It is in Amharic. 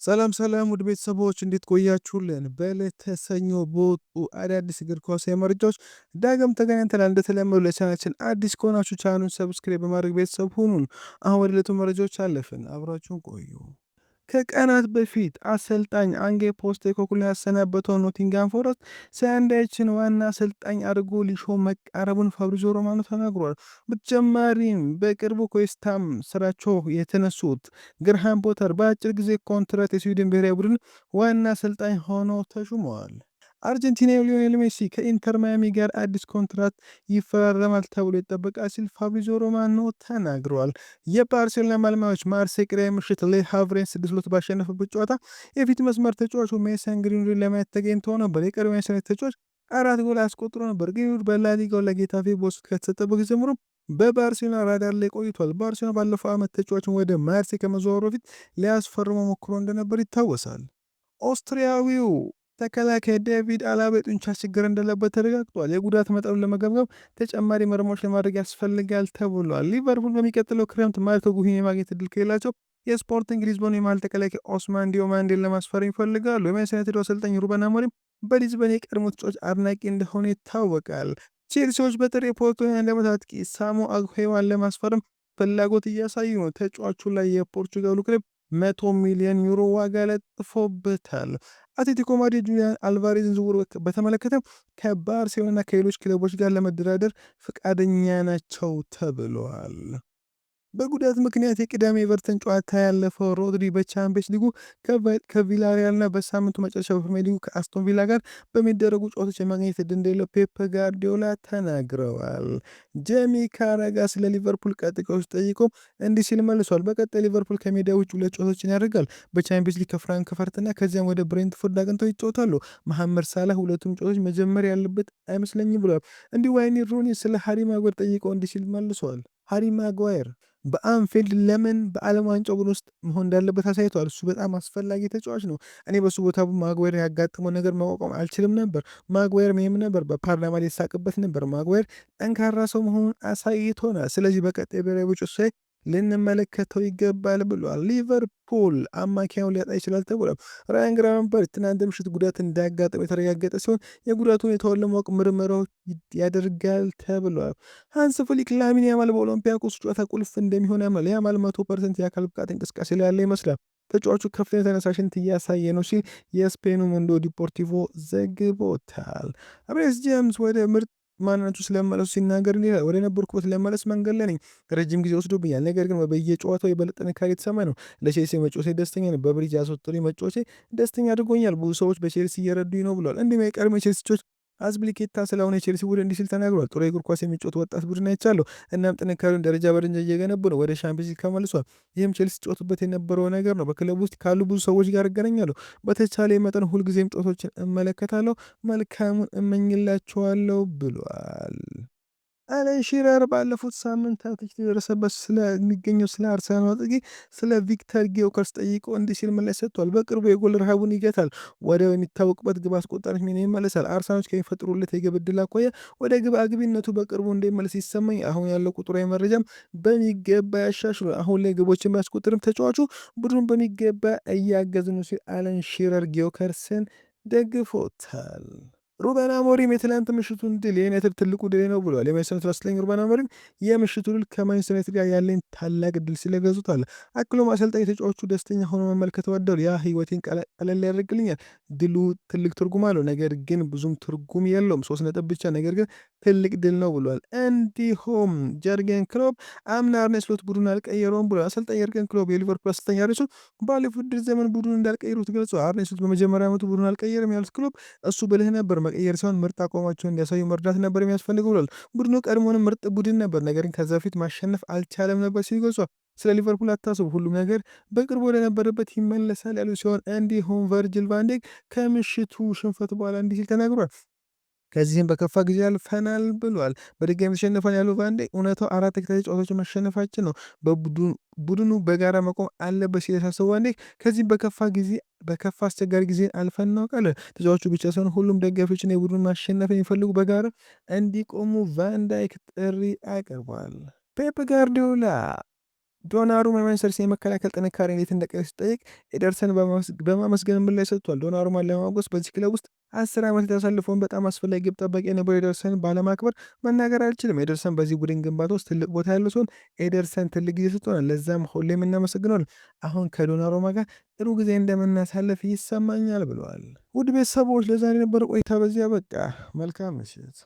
ሰላም ሰላም ውድ ቤተሰቦች እንዴት ቆያችሁልን? በዕለተ ሰኞ በወጡ አዳዲስ እግር ኳሳዊ መረጃዎች ዳግም ተገናኝተናል። እንደተለመዱ ለቻናላችን አዲስ ከሆናችሁ ቻናሉን subscribe በማድረግ ቤተሰብ ሁኑን። አሁን ወደ ዕለቱ መረጃዎች አለፍን። አብራችሁን ቆዩ። ከቀናት በፊት አሰልጣኝ አንጌ ፖስቴኮግሉ ያሰናበተው ኖቲንጋም ፎረስት ሾን ዳይችን ዋና አሰልጣኝ አድርጎ ሊሾም መቃረቡን ፋብሪዚዮ ሮማኖ ተናግሯል። በተጨማሪም በቅርቡ ከዌስትሃም ስራቸው የተነሱት ግርሃም ፖተር በአጭር ጊዜ ኮንትራት የስዊድን ብሔራዊ ቡድን ዋና አሰልጣኝ ሆኖ ተሹመዋል። አርጀንቲናዊ ሊዮኔል ሜሲ ከኢንተር ማያሚ ጋር አዲስ ኮንትራት ይፈራረማል ተብሎ ይጠበቃል ሲል ፋብሪዚዮ ሮማኖ ተናግሯል። የባርሴሎና መልማዮች ማርሴይ ቅዳሜ ምሽት ሌ ሃቭሬን 6-2 ባሸነፈበት ጨዋታ የፊት መስመር ተጫዋቹ ሜሰን ግሪንውድን ለማየት ተገኝተው ነበር። የቀድሞ የሰኔት ተጫዋች አራት ጎል አስቆጥሮ ነበር። ግሪንውድ በላሊጋው ለጌታፌ በውሰት ከተሰጠበት ጊዜ ጀምሮ በባርሴሎና ራዳር ላይ ቆይቷል። ባርሴሎና ባለፈው ዓመት ተጫዋቹን ወደ ማርሴይ ከመዘዋወሩ በፊት ሊያስፈርመው ሞክሮ እንደነበር ይታወሳል። ኦስትሪያዊው ተከላካይ ዴቪድ አላባ የጡንቻ ችግር እንዳለበት ተረጋግጧል። የጉዳት መጠኑን ለመገምገም ተጨማሪ ምርመራዎች ለማድረግ ያስፈልጋል ተብሏል። ሊቨርፑል በሚቀጥለው ክረምት ማርኮ ጉሂን የማግኘት እድል ከሌላቸው የስፖርቲንግ ሊዝቦን የመሃል ተከላካይ ኦስማን ዲዮማንዴን ለማስፈረም ይፈልጋሉ። የማንቸስተር ዩናይትድ አሰልጣኝ ሩበን አሞሪም በሊዝበን የቀድሞ ተጫዋች አድናቂ እንደሆነ ይታወቃል። ቼልሲዎች በጥር የፖርቶ የአንድ ዓመት አጥቂ ሳሙ አግሄዋን ለማስፈረም ፍላጎት እያሳዩ ነው። ተጫዋቹ ላይ የፖርቹጋሉ ክለብ 100 ሚሊዮን ዩሮ ዋጋ ለጥፎበታል። አትሌቲኮ ማድሪድ ጁሊያን አልቫሬዝን ዝውውር በተመለከተ ከባርሴሎና ከሌሎች ክለቦች ጋር ለመደራደር ፈቃደኛ ናቸው ተብሏል። በጉዳት ምክንያት የቅዳሜ ኤቨርተን ጨዋታ ያለፈው ሮድሪ በቻምፒየንስ ሊጉ ከቪላሪያልና በሳምንቱ መጨረሻ በፕሪሚየር ሊጉ ከአስቶን ቪላ ጋር በሚደረጉ ጨዋታዎች የማግኘት ዕድል እንደሌለው ፔፕ ጋርዲዮላ ተናግረዋል። ጄሚ ካራጋ ስለ ሊቨርፑል ቀጣይ ጠይቆ እንዲህ ሲል መልሷል። በቀጣይ ሊቨርፑል ከሜዳ ውጭ ሁለት ጨዋታዎችን ያደርጋል። በቻምፒየንስ ሊግ ከፍራንክፈርትና ከዚያም ወደ ብሬንትፎርድ አቅንተው ይጫወታሉ። መሐመድ ሳላህ ሁለቱም ጨዋታዎች መጀመር ያለበት አይመስለኝም ብሏል። እንዲሁ ዋይኒ ሩኒ ስለ ሃሪ ማጓየር ጠይቀው እንዲህ ሲል መልሷል። ሃሪ ማጓየር በአንፊልድ ለምን በዓለም ዋንጫ ቡድን ውስጥ መሆን እንዳለበት አሳይቷል። እሱ በጣም አስፈላጊ ተጫዋች ነው። እኔ በሱ ቦታ ማግዌር ያጋጥመው ነገር መቋቋም አልችልም ነበር። ማግዌር meme ነበር፣ በፓርላማ ሊሳቅበት ነበር። ማግዌር ጠንካራ ሰው መሆኑን አሳይቶናል። ስለዚህ በቀጣይ ብሔራዊ ቡድን ልንመለከተው ይገባል ብሏል። ሊቨርፑል አማካዩን ሊያጣ ይችላል ተብሏል። ራያን ግራቨንበርች ትናንት ምሽት ጉዳት እንዳያጋጥመው የተረጋገጠ ሲሆን የጉዳቱ ሁኔታውን ለማወቅ ምርመራዎች ያደርጋል ተብሏል። ሃንስ ፍሊክ ላሚን ያማል በኦሎምፒያኮስ ጨዋታ ቁልፍ እንደሚሆን ያምናል። ያማል 100% የአካል ብቃት እንቅስቃሴ ላይ ያለ ይመስላል። ተጫዋቹ ከፍተኛ ተነሳሽነት እያሳየ ነው ሲል የስፔኑ ሙንዶ ዲፖርቲቮ ዘግቦታል። ሪስ ጄምስ ወደ ምርጥ ማንነቱ ስለመለሱ ሲናገር እንዲህ ይላል። ወደ ነበርኩበት ለመለስ መንገድ ላይ ነኝ። ረጅም ጊዜ ወስዶብኛል፣ ነገር ግን በየጨዋታው የበለጠ ጥንካሬ የተሰማኝ ነው። ለቼልሲ መጫወቴ ደስተኛ ነኝ። በብሪጅ ያስወጥሩኝ መጫወቴ ደስተኛ አድርጎኛል። ብዙ ሰዎች በቼልሲ እየረዱኝ ነው ብሏል። እንዲሁም የቀድሞ የቼልሲ ተጫዋች አዝፒሊኬታ ስለሆነ የቼልሲ ቡድን እንዲህ ሲል ተናግሯል። ጥሩ የእግር ኳስ የሚጫወት ወጣት ቡድን አይቻለሁ። እናም ጥንካሬውን ደረጃ በደረጃ እየገነቡ ነው። ወደ ሻምፒዮንስ ሊግ ተመልሷል። ይህም ቼልሲ ሲጫወቱበት የነበረው ነገር ነው። በክለብ ውስጥ ካሉ ብዙ ሰዎች ጋር እገናኛለሁ። በተቻለ መጠን ሁልጊዜም ጨዋታዎችን እመለከታለሁ። መልካሙን እመኝላቸዋለሁ ብሏል። አለን ሺረር ባለፉት ሳምንታት የደረሰበት ስለሚገኘው ስለ አርሰናል አጥቂ ስለ ቪክተር ጊዮከርስ ጠይቆ እንዲህ ሲል ምላሽ ሰጥቷል። በቅርቡ የጎል ረሃቡን ይገታል፣ ወደ የሚታወቅበት ግብ አስቆጣሪነት ሚና ይመለሳል። አርሰናሎች ከሚፈጥሩለት የግብ ዕድል አኳያ ወደ ግብ አግቢነቱ በቅርቡ እንደሚመለስ ይሰማኝ። አሁን ያለው ቁጥራዊ መረጃም በሚገባ ያሻሽሏል። አሁን ላይ ግቦችን ቢያስቆጥርም ተጫዋቹ ቡድኑን በሚገባ እያገዘ ነው ሲል አለን ሺረር ጊዮከርስን ደግፎታል። ሩበን አሞሪም የትላንት ምሽቱን ድል የዩናይትድ ትልቁ ድል ነው ብሏል። የማንቸስተር ዩናይትድ አሰልጣኝ ሩበን አሞሪም የምሽቱ ድል ከማንቸስተር ዩናይትድ ጋር ያለኝ ታላቅ ድል ሲል ገልጾታል። አክሎም አሰልጣኝ ተጫዋቹ ደስተኛ ሆኖ መመልከት እወዳለሁ። ያ ህይወቴን ቀለል ያደርግልኛል። ድሉ ትልቅ ትርጉም አለው፣ ነገር ግን ብዙም ትርጉም የለውም። 3 ነጥብ ብቻ፣ ነገር ግን ትልቅ ድል ነው ብሏል። እንዲሁም ጀርገን ክሎፕ አምና አርኔ ስሎት ቡድን አልቀየረውም ብሏል። አሰልጣኝ ጀርገን ክሎፕ የሊቨርፑል አሰልጣኝ አርኔ ስሎት ባለፉት ውድድር ዘመን ቡድን እንዳልቀየሩት ገልጸዋል። አርኔ ስሎት በመጀመሪያ ዓመቱ ቡድን አልቀየርም ያሉት ክሎፕ እሱ ብልህ ነበር፣ መቀየር ሳይሆን ምርጥ አቋማቸውን እንዲያሳዩ መርዳት ነበር የሚያስፈልገው ብሏል። ቡድኑ ቀድሞውንም ምርጥ ቡድን ነበር፣ ነገር ግን ከዛ በፊት ማሸነፍ አልቻለም ነበር ሲል ገልጿል። ስለ ሊቨርፑል አታስቡ፣ ሁሉም ነገር በቅርቡ ወደነበረበት ይመለሳል ያሉ ሲሆን እንዲሁም ቨርጅል ቫንዴክ ከምሽቱ ሽንፈት በኋላ እንዲህ ሲል ተናግሯል። ከዚህም በከፋ ጊዜ አልፈናል ብሏል። በድጋሚ ተሸንፈናል ያለው ቫንዴክ እውነታው አራት ተከታታይ ጨዋታዎች መሸነፋችን ነው። ቡድኑ በጋራ መቆም አለበት ሲል ያሳሰበው ቫንዴክ ከዚህም በከፋ ጊዜ በከፋ አስቸጋሪ ጊዜ አልፈን እናውቃለን። ተጫዋቹ ብቻ ሳይሆን ሁሉም ደጋፊዎችና የቡድኑን ማሸነፍ የሚፈልጉ በጋራ እንዲቆሙ ቫንዳይክ ጥሪ አቅርቧል። ፔፕ ጋርዲዮላ ዶናሩማ የማንቸስተር ሲቲ የመከላከል ጥንካሬ እንዴት እንደቀየረ ሲጠየቅ ኤደርሰን በማመስገን ምላሽ ሰጥቷል። ዶናሩማን ለማሞገስ በዚህ ክለብ ውስጥ 10 ዓመት ያሳለፈውን በጣም አስፈላጊ ግብ ጠባቂ የነበረው ኤደርሰንን ባለማክበር መናገር አልችልም። ኤደርሰን በዚህ ቡድን ግንባታ ውስጥ ትልቅ ቦታ ያለው ሲሆን ኤደርሰን ትልቅ ጊዜ ሰጥቶናል። ለዛም ሁሌም እናመሰግነዋለን። አሁን ከዶናሩማ ጋር ጥሩ ጊዜ እንደምናሳልፍ ይሰማኛል ብለዋል። ውድ ቤተሰቦች፣ ለዛሬ የነበረው ቆይታ በዚያ በቃ። መልካም ምሽት።